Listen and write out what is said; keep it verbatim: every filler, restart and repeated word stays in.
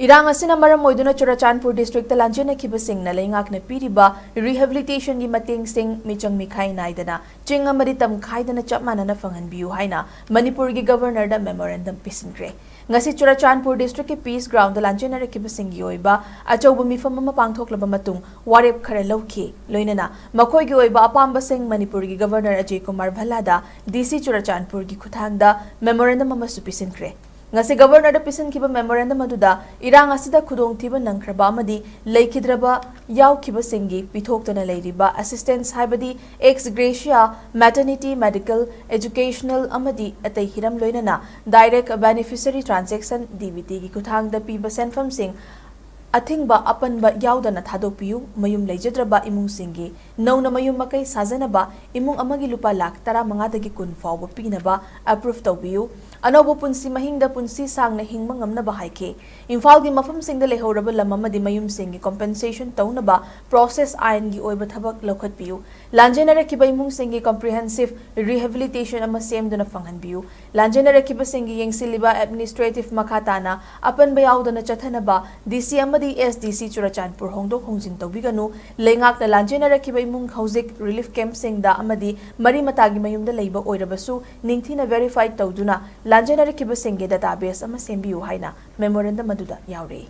ꯏꯔꯥꯡ ꯑꯁꯤꯅ ꯃꯔꯝ ꯑꯣꯏꯗꯨꯅ ꯆꯨꯔꯆꯥꯟꯄꯨꯔ districtꯇ ꯂꯥꯟꯖꯦꯟꯅꯈꯤꯕꯁꯤꯡꯅ ꯂꯩꯉꯥꯛꯅ ꯄꯤꯔꯤꯕ rehabilitationꯒꯤ ꯃꯇꯦꯡꯁꯤꯡ ꯃꯤꯆꯪ ꯃꯤꯈꯥꯏ ꯅꯥꯏꯗꯅ ꯆꯤꯡ ꯑꯃꯗꯤ ꯇꯝ ꯈꯥꯏꯗꯅ ꯆꯞ ꯃꯥꯟꯅꯅ ꯐꯪꯍꯟꯕꯤꯌꯨ ꯍꯥꯏꯅ ꯃꯅꯤꯄꯨꯔꯒꯤ Governorꯗ memorandum ꯄꯤꯁꯤꯟꯈ꯭ꯔꯦ꯫ ꯉꯁꯤ ꯆꯨꯔꯆꯥꯟꯄꯨꯔ districtꯀꯤ Peace Groundꯗ ꯂꯥꯟꯖꯦꯟꯅꯔꯛꯈꯤꯕꯁꯤꯡꯒꯤ ꯑꯣꯏꯕ ꯑꯆꯧꯕ ꯃꯤꯐꯝ ꯑꯃ ꯄꯥꯡꯊꯣꯛꯂꯕ ꯃꯇꯨꯡ ꯋꯥꯔꯦꯞ ꯈꯔ ꯂꯧꯈꯤ꯫ ꯂꯣꯏꯅꯅ ꯃꯈꯣꯏꯒꯤ ꯑꯣꯏꯕ ꯑꯄꯥꯝꯕꯁꯤꯡ ꯃꯅꯤꯄꯨꯔꯒꯤ Governor ꯑꯖꯌ ꯀꯨꯃꯥꯔ ꯚꯜꯂꯥꯗ DC ꯆꯨꯔꯆꯥꯟꯄꯨꯔꯒꯤ ꯈꯨꯠꯊꯥꯡꯗ memorandum ꯑꯃꯁꯨ ꯄꯤꯁꯤꯟꯈ꯭ꯔꯦ꯫ ꯉꯁꯤ Governorꯗ ꯄꯤꯁꯤꯟꯈꯤꯕ memorandum ꯑꯗꯨꯗ ꯏꯔꯥꯡ ꯑꯁꯤꯗ ꯈꯨꯗꯣꯡꯊꯤꯕ ꯅꯪꯈ꯭ꯔꯕ ꯑꯃꯗꯤ ꯂꯩꯈꯤꯗ꯭ꯔꯕ ꯌꯥꯎꯈꯤꯕꯁꯤꯡꯒꯤ ꯄꯤꯊꯣꯛꯇꯅ ꯂꯩꯔꯤꯕ assistance ꯍꯥꯏꯕꯗꯤ ex gratia, maternity, medical, educational ꯑꯃꯗꯤ ꯑꯇꯩ ꯍꯤꯔꯝ ꯂꯣꯏꯅꯅ direct beneficiary transaction, DBTꯒꯤ ꯈꯨꯠꯊꯥꯡꯗ ꯄꯤꯕ ꯁꯦꯟꯐꯝꯁꯤꯡ ꯑꯊꯤꯡꯕ ꯑꯄꯟꯕ ꯌꯥꯎꯗꯅ ꯊꯥꯗꯣꯛꯄꯤꯌꯨ꯫ ꯃꯌꯨꯝ ꯂꯩꯖꯗ꯭ꯔꯕ ꯏꯃꯨꯡꯁꯤꯡꯒꯤ ꯅꯧꯅ ꯃꯌꯨꯝ ꯃꯀꯩ ꯁꯥꯖꯅꯕ ꯏꯃꯨꯡ ꯑꯃꯒꯤ ꯂꯨꯄꯥ ꯂꯥꯈ ꯇꯔꯥꯃꯉꯥꯗꯒꯤ ꯀꯨꯟ ꯐꯥꯎꯕ ꯄꯤꯅꯕ approve ꯇꯧꯕꯤꯌꯨ꯫ ꯑꯅꯧꯕ ꯄꯨꯟꯁꯤ ꯃꯍꯤꯡꯗ ꯄꯨꯟꯁꯤ ꯁꯥꯡꯅ ꯍꯤꯡꯕ ꯉꯝꯅꯕ ꯍꯥꯏꯈꯤ꯫ ꯏꯝꯐꯥꯜꯒꯤ ꯃꯐꯝꯁꯤꯡꯗ ꯂꯩꯍꯧꯔꯕ ꯂꯝ ꯑꯃꯗꯤ ꯃꯌꯨꯝꯁꯤꯡꯒꯤ compensation ꯇꯧꯅꯕ process ꯑꯥꯏꯟꯒꯤ ꯑꯣꯏꯕ ꯊꯕꯛ ꯂꯧꯈꯠꯄꯤꯌꯨ꯫ ꯂꯥꯟꯖꯦꯟꯅꯔꯛꯈꯤꯕ ꯏꯃꯨꯡꯁꯤꯡꯒꯤ comprehensive rehabilitation ꯑꯃ ꯁꯦꯝꯗꯨꯅ ꯐꯪꯍꯟꯕꯤꯌꯨ꯫ ꯂꯥꯟꯖꯦꯟꯅꯔꯛꯈꯤꯕꯁꯤꯡꯒꯤ ꯌꯦꯡꯁꯤꯜꯂꯤꯕ administrative ꯃꯈꯥ ꯇꯥꯅ ꯑꯄꯟꯕ ꯌꯥꯎꯗꯅ ꯆꯠꯊꯅꯕ DC ꯑꯃꯗꯤ SDC ꯆꯨꯔꯆꯥꯟꯄꯨꯔ ꯍꯣꯡꯗꯣꯛ ꯍꯣꯡꯖꯤꯟ ꯇꯧꯕꯤꯒꯅꯨ꯫ ꯂꯩꯉꯥꯛꯅ ꯂꯥꯟꯖꯦꯟꯅꯔꯛꯈꯤꯕ ꯏꯃꯨꯡ ꯍꯧꯖꯤꯛ relief campꯁꯤꯡꯗ ꯑꯃꯗꯤ ꯃꯔꯤ ꯃꯇꯥꯒꯤ ꯃꯌꯨꯝꯗ ꯂꯩꯕ ꯑꯣꯏꯔꯕꯁꯨ ꯅꯤꯡꯊꯤꯅ verify ꯇꯧꯗꯨꯅ ꯂꯥꯟꯖꯦꯟꯅꯔꯛꯈꯤꯕꯁꯤꯡꯒꯤ database ꯑꯃ ꯁꯦꯝꯕꯤꯌꯨ ꯍꯥꯏꯅ memorandum ꯑꯗꯨꯗ ꯌꯥꯎꯔꯤ꯫